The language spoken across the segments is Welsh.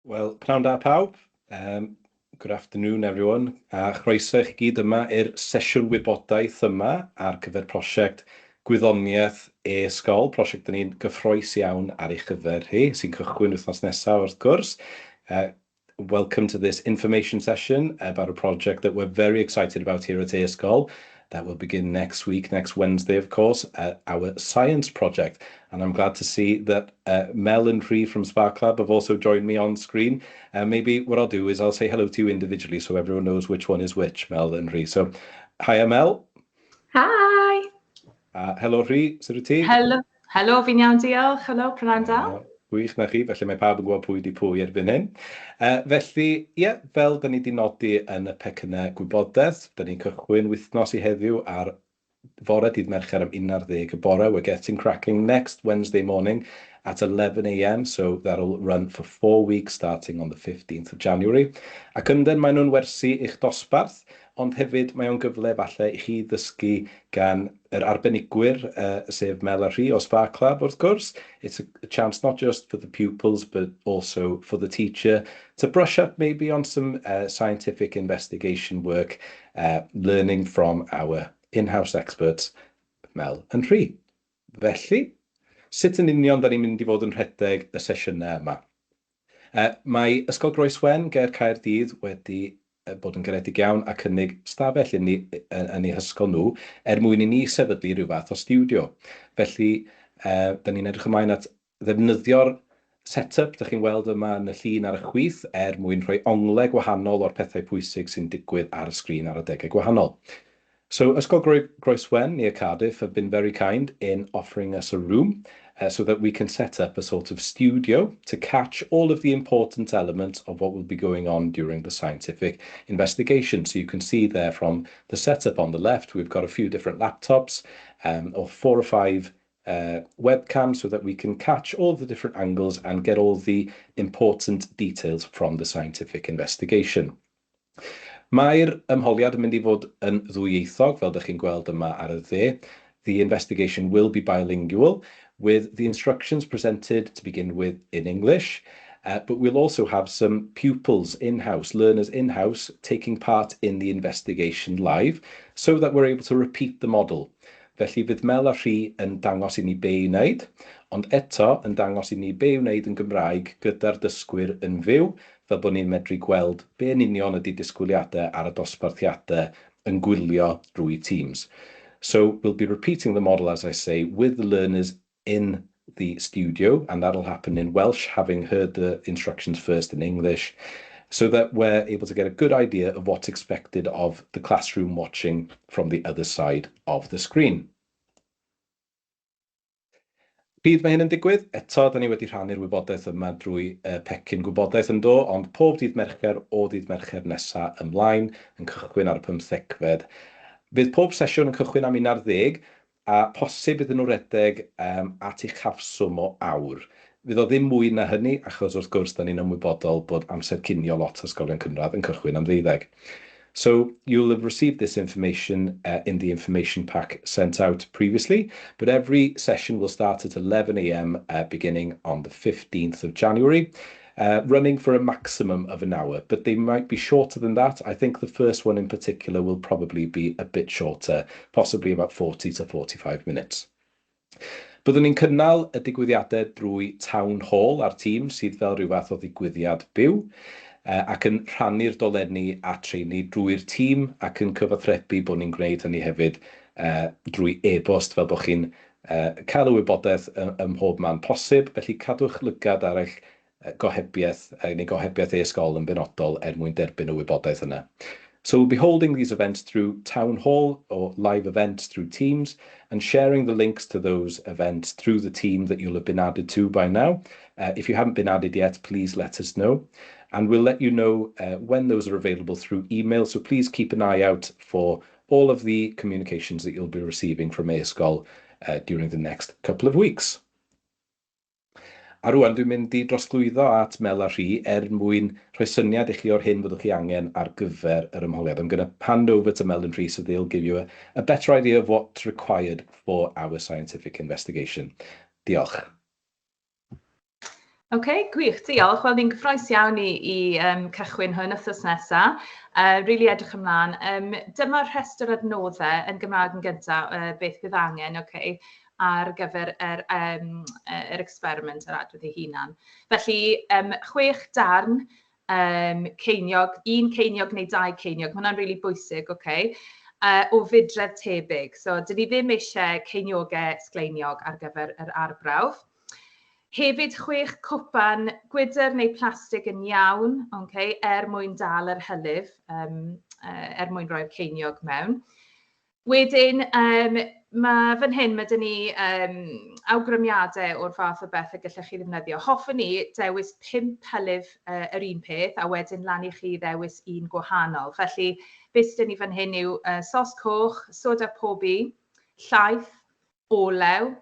Wel, pnawn da pawb. Good afternoon, everyone. A chroeso i chi gyd yma i'r sesiwn wybodaeth yma ar gyfer prosiect Gwyddoniaeth e-sgol, prosiect dyn ni'n gyffrous iawn ar ei chyfer hi, sy'n cychwyn wythnos nesaf wrth gwrs. Welcome to this information session about a project that we're very excited about here at e-sgol that will begin next week, next Wednesday, of course, our science project. And I'm glad to see that Mel and Rhi from SparkLab have also joined me on screen. Maybe what I'll do is I'll say hello to you individually so everyone knows which one is which, Mel and Rhi. So, hiya, Mel. Hi. Helo Rhi, sut wyt ti? Helo, helo, fi'n iawn, diolch. Helo, prynhawn da. Gwych na chi, felly mae pawb yn gwybod pwy di pwy erbyn hyn. Felly, ie, yeah, fel da ni wedi nodi yn y pecynnau gwybodaeth, da ni'n cychwyn wythnos i heddiw ar fore dydd Mercher am 11 y bore. We're getting cracking next Wednesday morning at 11 a.m. So that'll run for 4 weeks starting on the 15th of January. Ac yndyn maen nhw'n wersi i'ch dosbarth, ond hefyd mae o'n gyfle falle i chi ddysgu gan yr arbenigwyr, sef Mel a Rhi o SparkLab wrth gwrs. It's a chance not just for the pupils, but also for the teacher to brush up maybe on some scientific investigation work, learning from our in-house experts, Mel and Rhi. Felly, sut yn union da ni'n mynd i fod yn rhedeg y sesiynau yma? Mae Ysgol Groes-wen ger Caerdydd wedi bod yn garedig iawn a cynnig stafell i ni yn eu hysgol nhw er mwyn i ni sefydlu rhyw fath o stiwdio. Felly, da ni'n edrych ymlaen at ddefnyddio'r set-up dych chi'n weld yma yn y llun ar y chwith er mwyn rhoi onglau gwahanol o'r pethau pwysig sy'n digwydd ar y sgrin ar adegau gwahanol. So Ysgol Groes-wen near Cardiff have been very kind in offering us a room so that we can set up a sort of studio to catch all of the important elements of what will be going on during the scientific investigation. So you can see there from the setup on the left, we've got a few different laptops or four or five webcams so that we can catch all the different angles and get all the important details from the scientific investigation. Mae'r ymholiad yn mynd i fod yn ddwyieithog, fel ydych chi'n gweld yma ar y dde. The investigation will be bilingual, with the instructions presented to begin with in English, but we'll also have some pupils in-house, learners in-house, taking part in the investigation live, so that we're able to repeat the model. Felly fydd Mel a Rhi yn dangos i ni be i wneud, ond eto yn dangos i ni be i wneud yn Gymraeg gyda'r dysgwyr yn fyw, fel bod ni'n medru gweld be yn union ydy disgwyliadau ar y dosbarthiadau yn gwylio drwy Teams. So we'll be repeating the model, as I say, with the learners in the studio, and that'll happen in Welsh, having heard the instructions first in English, so that we're able to get a good idea of what's expected of the classroom watching from the other side of the screen. Pryd mae hyn yn digwydd? Eto, da ni wedi rhannu'r wybodaeth yma drwy pecyn gwybodaeth yn do, ond pob dydd Mercher o ddydd Mercher nesaf ymlaen yn cychwyn ar y pymthegfed. Fydd pob sesiwn yn cychwyn am 11 a posib iddyn nhw redeg at uchafswm o awr. Fydd o ddim mwy na hynny, achos wrth gwrs da ni'n ymwybodol bod amser cinio lot o ysgolion cynradd yn cychwyn am 12. So you'll have received this information in the information pack sent out previously, but every session will start at 11 a.m. Beginning on the 15th of January, running for a maximum of an hour, but they might be shorter than that. I think the first one in particular will probably be a bit shorter, possibly about 40 to 45 minutes. Byddwn ni'n cynnal y digwyddiadau drwy Town Hall ar Teams, sydd fel rhyw fath o ddigwyddiad byw, ac yn rhannu'r dolenni at rheini drwy'r tîm ac yn cyfathrebu bod ni'n gwneud hynny hefyd drwy e-bost fel bod chi'n cael y wybodaeth ym mhob man posib. Felly cadwch lygad ar eich gohebiaeth neu gohebiaeth e-sgol yn benodol er mwyn derbyn y wybodaeth yna. So we'll be holding these events through Town Hall or live events through Teams and sharing the links to those events through the team that you'll have been added to by now. If you haven't been added yet, please let us know. And we'll let you know when those are available through email. So please keep an eye out for all of the communications that you'll be receiving from e-sgol during the next couple of weeks. A rwan dwi'n mynd i drosglwyddo at Mel a Rhi er mwyn rhoi syniad i chi o'r hyn fyddwch chi angen ar gyfer yr ymholiad. I'm going to hand over to Mel and Rhi so they'll give you a better idea of what's required for our scientific investigation. Diolch. OK, gwych, diolch. Wel, ni'n gyffrous iawn i cychwyn hwn wythnos nesaf. Really edrych ymlaen. Dyma'r rhestr adnoddau yn Gymraeg yn gyntaf, beth bydd angen, OK, ar gyfer yr experiment, yr adrodd ei hunan. Felly, chwech darn ceiniog, un ceiniog neu dau ceiniog, mae hwnna'n really bwysig, OK, o fudredd tebyg. So, dyn ni ddim eisiau ceiniogau sgleiniog ar gyfer yr arbrawf. Hefyd 6 cwpan gwydr neu plastig yn iawn, okay, er mwyn dal yr hylif, er mwyn roi'r ceiniog mewn. Wedyn, mae fan hyn, mae dyn ni awgrymiadau o'r fath o beth y gallech chi ddefnyddio. Hoffwn ni dewis pump hylif yr un peth, a wedyn lan i chi ddewis un gwahanol. Felly, beth sydd ni fan hyn yw sos coch, soda pobi, llaeth, olew,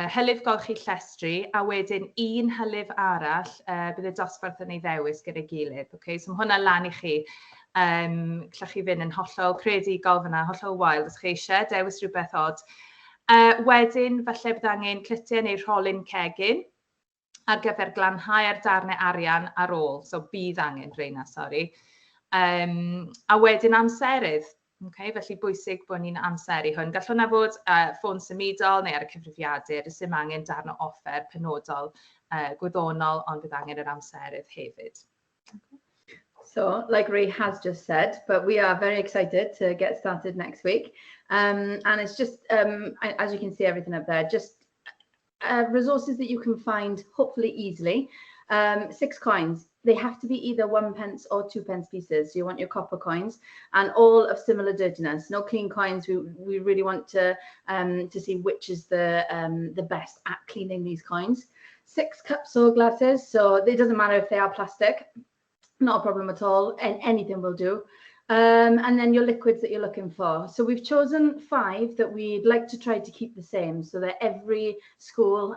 hylif golchi llestri, a wedyn un hylif arall bydd y dosbarth yn ei ddewis gyda'i gilydd. Okay? So mae hwnna lan i chi. Gallech chi fynd yn hollol creadigol fyna, hollol wild os chi eisiau, dewis rhywbeth od. Wedyn, falle bydd angen clytiau neu rholyn cegin ar gyfer glanhau'r darnau arian ar ôl. So bydd angen rheina, sori. A wedyn amserydd. Okay, felly bwysig bod ni'n amseru hwn. Gall hwnna fod ffôn symudol neu ar y cyfrifiadur. Does dim angen darn o offer penodol gwyddonol, ond bydd angen yr amserydd hefyd. Okay. So, like Ray has just said, but we are very excited to get started next week. And it's just, as you can see everything up there, just resources that you can find hopefully easily. Six coins. They have to be either 1 pence or 2p pieces. So you want your copper coins and all of similar dirtiness. No clean coins. We really want to see which is the best at cleaning these coins. Six cups or glasses. So it doesn't matter if they are plastic. Not a problem at all. And anything will do. And then your liquids that you're looking for. So we've chosen five that we'd like to try to keep the same so that every school,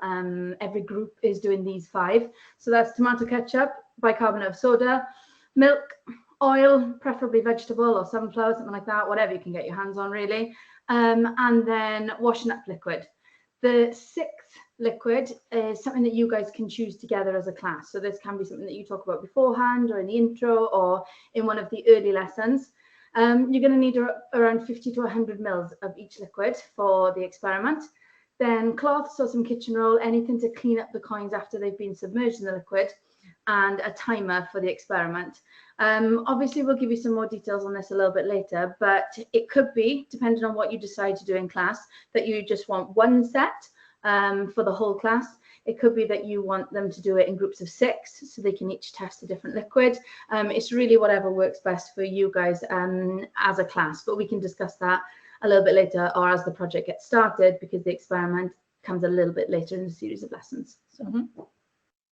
every group is doing these five. So that's tomato ketchup, bicarbonate of soda, milk, oil, preferably vegetable or sunflower, something like that, whatever you can get your hands on really. And then washing up liquid. The sixth liquid is something that you guys can choose together as a class. So this can be something that you talk about beforehand or in the intro or in one of the early lessons. You're going to need around 50 to 100 mils of each liquid for the experiment. Then cloths or some kitchen roll, anything to clean up the coins after they've been submerged in the liquid, and a timer for the experiment. Obviously, we'll give you some more details on this a little bit later, but it could be, depending on what you decide to do in class, that you just want one set for the whole class. It could be that you want them to do it in groups of six so they can each test a different liquid. It's really whatever works best for you guys as a class, but we can discuss that a little bit later or as the project gets started because the experiment comes a little bit later in the series of lessons. So.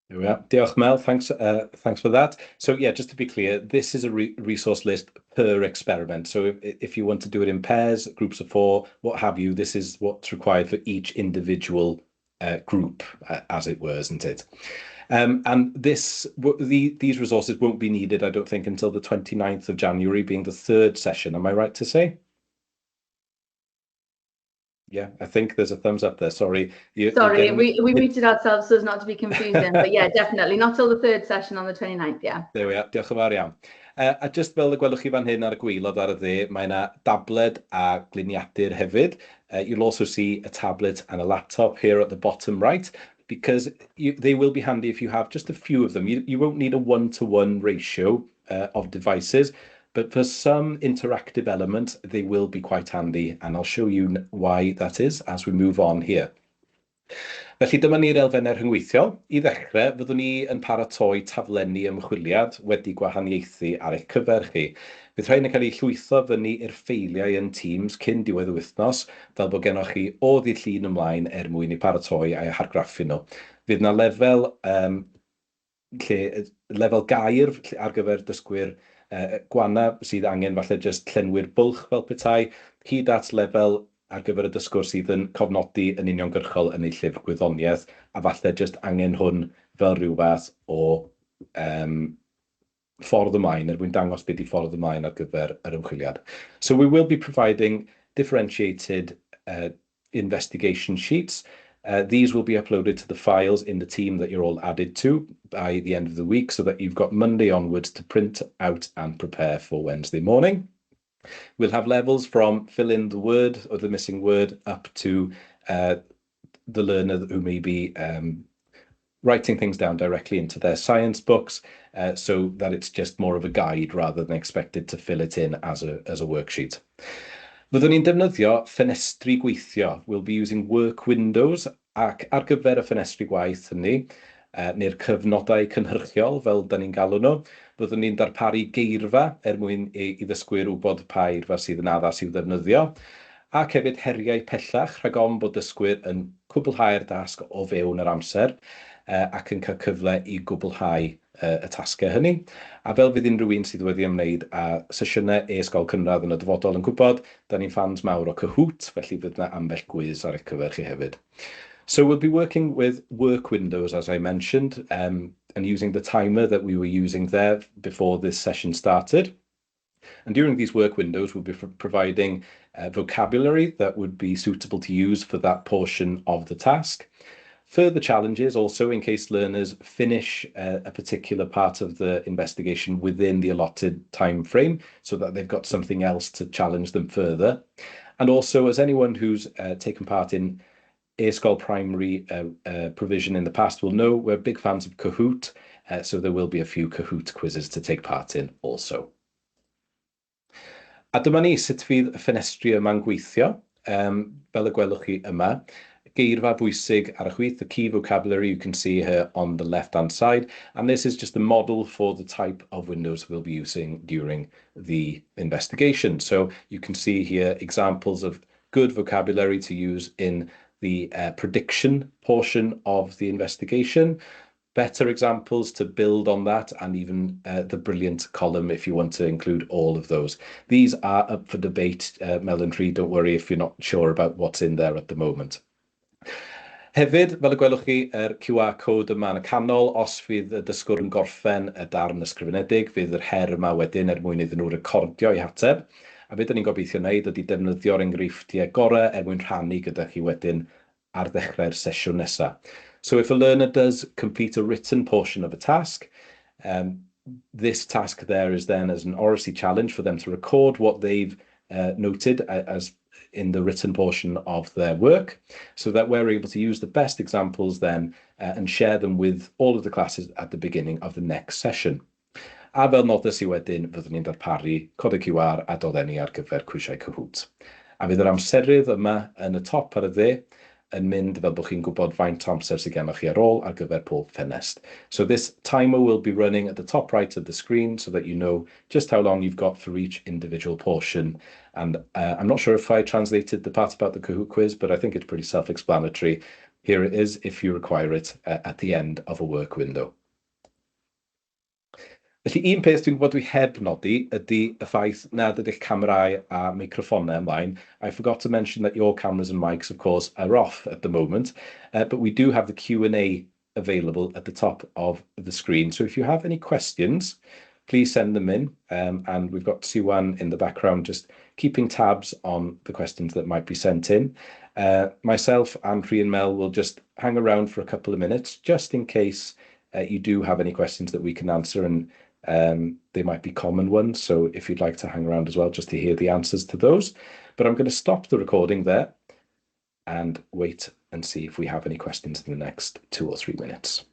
There we are. Diolch, Mel. Thanks for that. So yeah, just to be clear, this is a re resource list per experiment. So if you want to do it in pairs, groups of four, what have you, this is what's required for each individual group, as it were, isn't it? And these resources won't be needed, I don't think, until the 29th of January, being the third session. Am I right to say? Yeah, I think there's a thumbs up there. Sorry. You, Sorry, we muted ourselves so as not to be confusing. But yeah, definitely. Not till the third session on the 29th, yeah. There we are. Diolch yn fawr iawn. A just fel y gwelwch chi fan hyn ar y gwaelod ar y dde, mae yna dabled a gliniadur hefyd. You'll also see a tablet and a laptop here at the bottom right, because they will be handy if you have just a few of them. You won't need a one-to-one ratio of devices, but for some interactive elements, they will be quite handy, and I'll show you why that is as we move on here. Felly dyma ni'r elfennau rhyngweithiol. I ddechrau, fyddwn ni yn paratoi taflenni ymchwiliad wedi gwahaniaethu ar eich cyfer chi. Bydd rhain yn cael eu llwytho fyny i'r ffeiliau yn Teams cyn diwedd y wythnos, fel bod gennoch chi o ddydd Llun ymlaen er mwyn eu paratoi a'u hargraffu nhw. Fydd 'na lefel gair ar gyfer dysgwyr gwanna sydd angen falle jyst llenwi'r bwlch fel petai, hyd at lefel ar gyfer y dysgwr sydd yn cofnodi yn uniongyrchol yn ei llyfr gwyddoniaeth, a falle jyst angen hwn fel rhyw fath o ffordd ymlaen, er mwyn dangos beth 'di ffordd ymlaen ar gyfer yr ymchwiliad. So we will be providing differentiated investigation sheets. These will be uploaded to the files in the team that you're all added to by the end of the week, so that you've got Monday onwards to print out and prepare for Wednesday morning. We'll have levels from fill in the word or the missing word up to the learner who may be writing things down directly into their science books, so that it's just more of a guide rather than expected to fill it in as a worksheet. Fyddwn ni'n defnyddio ffenestri gweithio. We'll be using work windows, ac ar gyfer y ffenestri gwaith hynny, neu'r cyfnodau cynhyrchiol fel da ni'n galw nhw, byddwn ni'n darparu geirfa er mwyn i ddysgwyr wybod pa eirfa sydd yn addas i'w ddefnyddio, ac hefyd heriau pellach rhag ofn bod dysgwyr yn cwblhau'r dasg o fewn yr amser ac yn cael cyfle i gwblhau y tasgau hynny. A fel fydd unrhyw un sydd wedi ymwneud â sesiynau e-sgol cynradd yn y dyfodol yn gwybod, da ni'n ffans mawr o Kahoot, felly fydd yna ambell gwis ar eich cyfer chi hefyd. So we'll be working with work windows, as I mentioned, and using the timer that we were using there before this session started. And during these work windows, we'll be providing vocabulary that would be suitable to use for that portion of the task. Further challenges also in case learners finish a particular part of the investigation within the allotted time frame, so that they've got something else to challenge them further. And also, as anyone who's taken part in e-sgol primary provision in the past will know, we're big fans of Kahoot, so there will be a few Kahoot quizzes to take part in also. A dyma ni sut fydd y ffenestri yma'n gweithio, fel y gwelwch chi yma. Geirfa bwysig ar y chwith, the key vocabulary you can see here on the left-hand side. And this is just a model for the type of windows we'll be using during the investigation. So you can see here examples of good vocabulary to use in the prediction portion of the investigation, better examples to build on that, and even the brilliant column if you want to include all of those. These are up for debate, Mel and Rhi, don't worry if you're not sure about what's in there at the moment. Hefyd, fel y gwelwch chi, yr QR code yma yn y canol, os fydd y dysgwr yn gorffen y darn ysgrifenedig, fydd yr her yma wedyn er mwyn iddyn nhw recordio eu hateb. A beth ni'n gobeithio wneud ydy defnyddio'r enghreifftiau gorau er mwyn rhannu gyda chi wedyn ar ddechrau'r sesiwn nesaf. So if a learner does complete a written portion of a task, this task there is then as an oracy challenge for them to record what they've noted as in the written portion of their work, so that we're able to use the best examples then and share them with all of the classes at the beginning of the next session. A fel nodes i wedyn, fyddwn ni'n darparu codau QR a dolenni ar gyfer cwisiau Kahoot. A fydd yr amserydd yma yn y top ar y dde yn mynd fel bod chi'n gwybod faint amser sydd gennych chi ar ôl ar gyfer pob ffenest. So this timer will be running at the top right of the screen so that you know just how long you've got for each individual portion. And I'm not sure if I translated the part about the Kahoot quiz, but I think it's pretty self-explanatory. Here it is if you require it at the end of a work window. Felly un peth dwi'n gwybod dwi heb nodi ydy y ffaith nad ydych camerâu a meicroffonau ymlaen. I forgot to mention that your cameras and mics, of course, are off at the moment, but we do have the Q&A available at the top of the screen. So if you have any questions, please send them in. And we've got Siwan in the background just keeping tabs on the questions that might be sent in. Myself and Rhi and Mel will just hang around for a couple of minutes, just in case you do have any questions that we can answer, and they might be common ones. So if you'd like to hang around as well, just to hear the answers to those. But I'm going to stop the recording there and wait and see if we have any questions in the next 2 or 3 minutes.